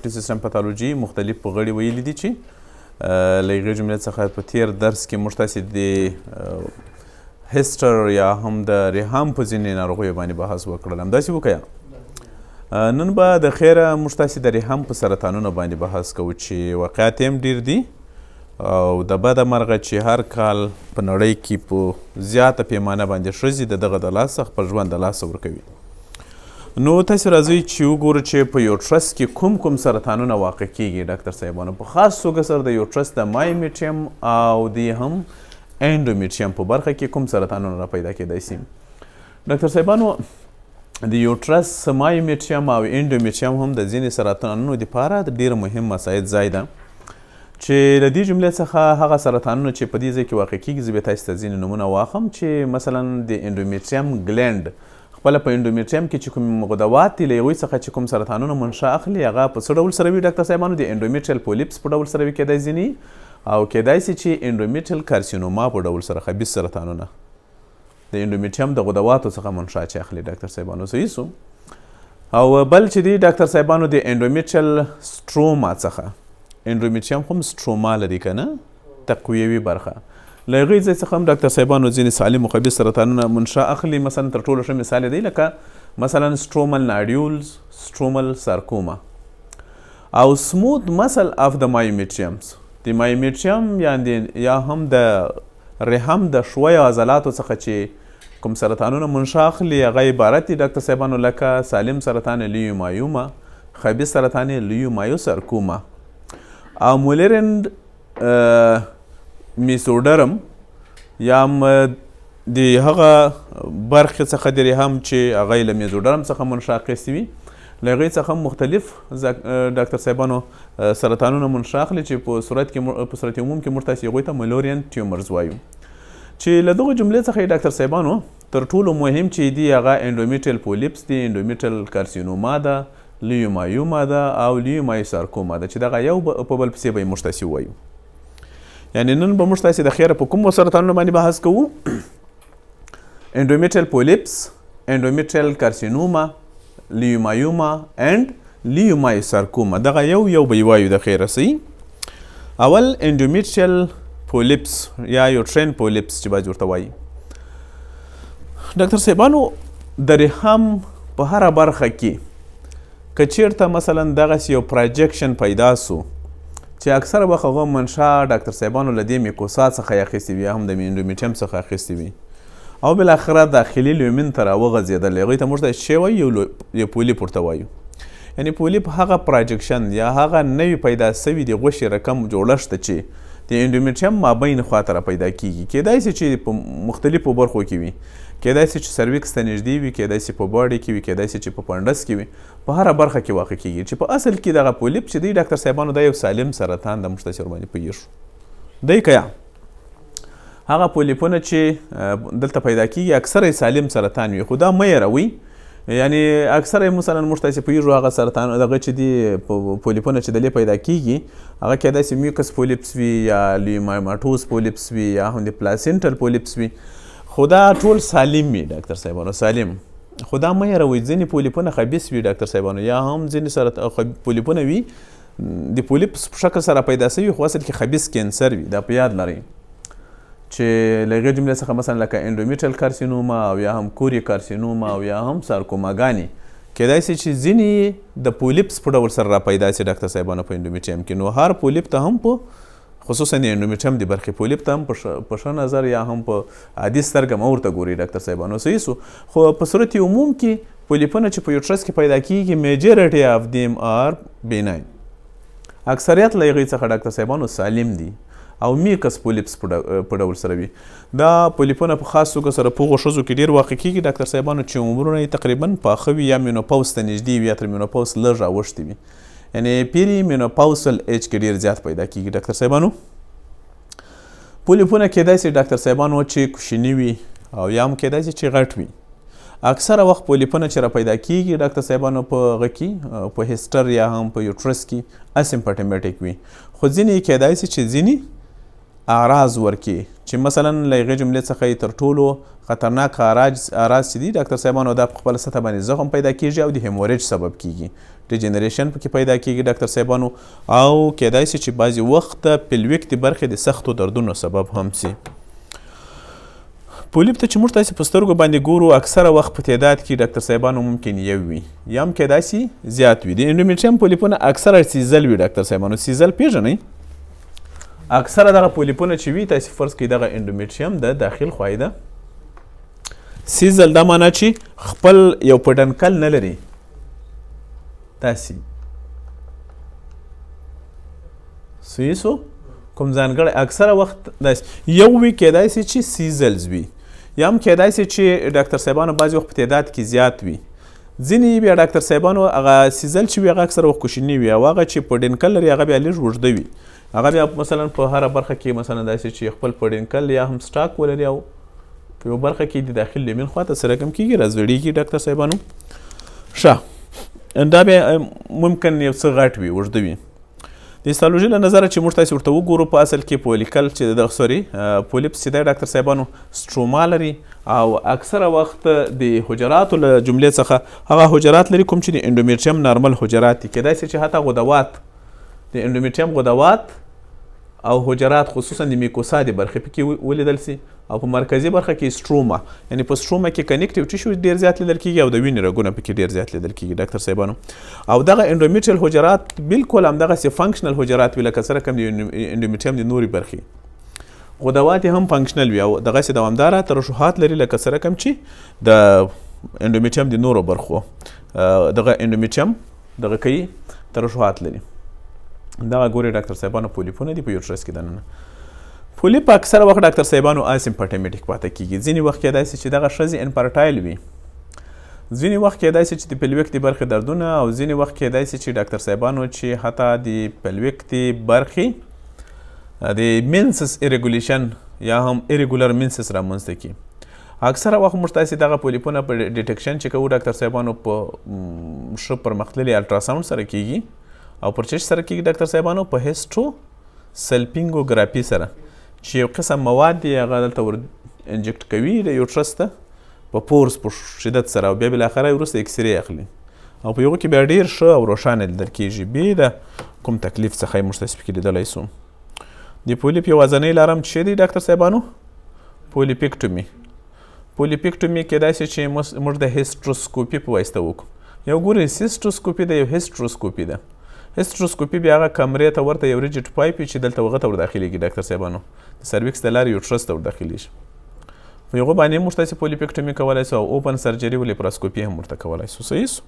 سیستم پاتولوژي مختلف غړي ویلي دي چې له هغې جملې څخه په تیر درس کې موږ تاسې د هیسټر یا هم د رحم په ځینې ناروغیو باندې بحث وکړل، همداسې وکړه. نن به د خیره موږ تاسې د رحم په سرطانونو باندې بحث کوو چې واقعیت هم ډیر دي او د بده مرغه چې هر کال په نړۍ کې په زیاته پیمانه باندې ښځې د دغه د لاسه خپل ژوند د لاسه ورکوي. نو تاسو راځئ چې وګورو چې په uterus کې کوم کوم سرطانونه واقع کیږي ډاکټر صاحبانو، په خاص توګه سره د uterus د myometrium او د هم endometrium په برخه کې کوم سرطانونه را پیدا کیدای شي. ډاکټر صاحبانو، د uterus myometrium او endometrium هم د ځینې سرطانونو لپاره د ډیر مهم مساعد ځای ده چې له دې جملې څخه هغه سرطانونه چې په دې ځای کې واقع کیږي، زه به تاسو ته ځینې نومونه واخلم چې مثلا د endometrium gland خپله په endometrium کې چې کوم غدوات دي، له هغوی څخه چې کوم سرطانونه منشأ اخلي، هغه په څه ډول سره وي ډاکټر صاحبانو؟ د endometrial polyps په ډول سره وي کېدای ځینې، او کېدای سي چې endometrial carcinoma په ډول سره خبیث سرطانونه د endometrium د غدواتو څخه منشأ چې اخلي ډاکټر صاحبانو. صحیح سو. او بل چې دی ډاکټر صاحبانو، د endometrial stroma څخه، endometrium هم stroma لري که نه، تقویوي برخه، له هغې ځای څخه هم ډاکټر صاحبانو ځینې سالم او خبیث سرطانونه منشأ اخلي. مثلا تر ټولو ښه مثال یې دی لکه مثلا stromal nodules، stromal sarcoma او smooth muscle of the myometriums. د myometrium یا هم د رحم د ښویو عضلاتو څخه چې کوم سرطانونه منشأ اخلي، هغه عبارت دي ډاکټر صاحبانو لکه سالم سرطان leiomyoma، خبیث سرطان leiomyosarcoma او Müllerian mesoderm یا هم د هغه برخې څخه د رحم چې هغه یې له mesoderm څخه منشأ اخیستې وي، له هغې څخه هم مختلف ډاکټر صاحبانو سرطانونه منشأ اخلي چې په صورت عموم کې موږ تاسې هغوی ته Müllerian tumors وایو. چې له دغو جملې څخه یې ډاکټر صاحبانو تر ټولو مهم چې دي هغه endometrial polyps دي، endometrial carcinoma ده، leiomyoma ده او leiomyosarcoma ده چې دغه یو په بل پسې به یې موږ تاسې ووایو. یعنی نن به موږ تاسې د خیره په کومو سرطانونو باندې بحث کوو؟ Endometrial polyps، endometrial carcinoma، leiomyoma and leiomyosarcoma. دغه یو یو به یې وایو د خیره. صحیح. اول endometrial polyps یا uterine polyps چې باید ورته وایي. ډاکټر صاحبانو، د رحم په هره برخه کې که چیرته مثلا دغسې یو projection پیدا سو چې اکثره وخت هغه منشأ ډاکټر صاحبانو له دې mucosa څخه یې اخیستې وي یا هم د endometrium څخه اخیستې وي او بالاخره داخلي lumen ته راوغځېدل، هغوی ته موږ ته څه وایو؟ یو polyp ورته وایو. یعنی polyp هغه projection یا هغه نوی پیدا سوي د غوښې رقم جوړښت چې د endometrium مابین خواته را پیدا کیږي، کیدای سي چې په مختلفو برخو کې وي، کیدای سي چې cervix ته نږدې وي، کیدای سي په body کې وي، کیدای سي چې په fundus کې وي، په هره برخه کې واقع کیږي. چې په اصل کې دغه polyp چې دی ډاکټر صاحبانو، دا یو سالم سرطان د موږ تاسې ورباندې پوهېږو دی که یا هغه پولیپونه چې دلته پیدا کیږي اکثره یې سالم سرطان وي، خو دا مه یروئ. یعنی اکثره یې مثلا موږ تاسې پوهېږو هغه سرطان دغه چې دي پولیپونه چې دلې پیدا کیږي، هغه کیدای سي mucous polyps وي یا leiomyomatous polyps وي یا هم د placental polyps وي، خو دا ټول سالم وي ډاکټر صاحبانو، سالم. خو دا مه یروئ، ځینې پولیپونه خبیث وي ډاکټر صاحبانو، یا هم ځینې پولیپونه وي د polyps په شکل سره پیدا سوي خو اصل کې خبیث cancer وي. دا په یاد لرئ چې له هغې جملې څخه مثلا لکه endometrial carcinoma او یا هم choriocarcinoma او یا هم سارکوماګانې کیدای سي چې ځینې د polyps په ډول سره را پیدا سي ډاکټر صاحبانو په endometrium کې. نو هر polyp ته هم په خصوصا د endometrium د برخې polyp ته هم په ښه نظر یا هم په عادي سترګه مه ورته ګورئ ډاکټر صاحبانو. صحیح سو. خو په صورت عموم کې پولیپونه چې په uterus کې پیدا کیږي majority of them are benign، اکثریت له هغې څخه ډاکټر صاحبانو سالم دي او mucous polyps په ډول سره وي. دا پولیپونه په خاص توګه سره په هغو ښځو کې ډېر واقع کیږي ډاکټر صاحبانو چې عمرونه یې تقریبا پاخه وي یا menopause ته نږدې وي یا تر menopause لږ اوښتي وي، یعنی perimenopausal age کې ډېر زیات پیدا کیږي ډاکټر صاحبانو. پولیپونه کیدای سي ډاکټر صاحبانو چې کوچني وي او یا هم کیدای سي چې غټ وي. اکثره وخت پولیپونه چې را پیدا کیږي ډاکټر صاحبانو په هغه کې په hyster یا هم په uterus کې asymptomatic وي، خو ځینې یې کیدای سي چې ځینې اعراض ورکړي چې مثلا له هغې جملې څخه یې تر ټولو خطرناک اعراض اعراض چې دي ډاکتر صاحبانو، دا په خپله سطح باندې زخم پیدا کیږي او د hemorrhage سبب کیږي، degeneration پکې پیدا کیږي ډاکتر صاحبانو، او کیدای شي چې بعضې وخت pelvic د برخې د سختو دردونو سبب هم سي. پولیپ ته چې موږ تاسې په سترګو باندې ګورو، اکثره وخت په تعداد کې ډاکتر صاحبانو ممکن یو وي یا هم کیدای شي زیات وي. د endometrium پولیپونه اکثره sessile وي ډاکتر صاحبانو. sessile پیژنئ؟ اکثره دغه پولیپونه چې وي، تاسې فرض کړئ دغه endometrium د داخل خوای ده، sessile دا معنا چې خپل یو peduncle نه لري. تاسې سویسو کوم ځانګړی اکثره وخت داسې یو وي، کیدای سي چې sessiles وي یا هم کیدای سي چې ډاکتر صاحبانو بعضې وخت په تعداد کې زیات وي. ځینې بیا ډاکتر صاحبانو هغه sessile چې وي هغه اکثره وخت کوچني وي، او هغه چې peduncle لري هغه بیا لږ اوږده وي. هغه بیا مثلا په هره برخه کې مثلا داسې چې خپل peduncle یا هم stalk ولري او په یوه برخه کې د داخل lumen خواته څه رقم کېږي، راځړېږي ډاکتر صاحبانو. ښه، دا بیا ممکن یو څه غټ وي، اوږده وي. د histology له نظره چې موږ تاسې ورته وګورو، په اصل کې follicle چې د sorry polyps چې دی ډاکتر صاحبانو stroma لري، او اکثره وخت د حجراتو له جملې څخه هغه حجرات لري کوم چې د endometrium normal حجرات دي. کیدای شي چې حتی غدوات، د endometrium غدوات او حجرات خصوصا د mucosa د برخې پکې ولیدل سي، او په مرکزي برخه کې stroma، یعنی په stroma کې connective tissue ډیر زیات لیدل کیږي او د وینې رګونه پکې ډیر زیات لیدل کیږي ډاکتر صاحبانو. او دغه endometrial حجرات بالکل همدغسې functional حجرات وي لکه څه رقم د endometrium د نورې برخې غدوات هم functional وي، او دغسې دوامداره ترشحات لري لکه څه رقم چې د endometrium د نورو برخو دغه endometrium دغه کوي ترشحات لري. دغه ګوري ډاکتر صاحبانو پولیپونه دي په uterus کې دننه. پولیپ اکثره وخت ډاکتر صاحبانو asymptomatic پاتې کیږي. ځینې وخت کېدای شي چې دغه ښځې infertile وي، ځینې وخت کېدای شي چې د pelvic د برخې دردونه، او ځینې وخت کېدای شي چې ډاکتر صاحبانو چې حتی د pelvic د برخې د menses irregulation یا هم irregular menses رامنځته کړي. اکثره وخت موږ تاسې دغه پولیپونه په detection چې کوو ډاکتر صاحبانو په ښه پرمختللي ultrasound سره کیږي، او پر چش سره کیږي ډاکتر صاحبانو، په hysterosalpingography سره چې یو قسم مواد دی هغه دلته ور inject کوي د uterus ته په force په شدت سره، او بیا بالاخره وروسته x-ray اخلي، او په یوه کې بیا ډېر ښه او روښانه لیدل کېږي، بې د کوم تکلیف څخه یې موږ تاسې پکې لیدلی سو. د پولیپ یوازنۍ لاره هم چې دی ډاکتر صاحبانو polypectomy. Polypectomy کېدای شي چې موږ د hysteroscopy په واسطه وکړو. یو ګورئ cystoscopy ده، یو hysteroscopy ده. Hysteroscopy بیا هغه کمرې ته ورته یو rigid pipe چې دلته هغه ته ورداخلېږي ډاکتر صاحبانو، د cervix د لارې uterus ته ورداخلېږي. په هغو باندې موږ تاسې polypectomy کولی سو او open surgery و laparoscopy هم ورته کولی سو. صحیح سو؟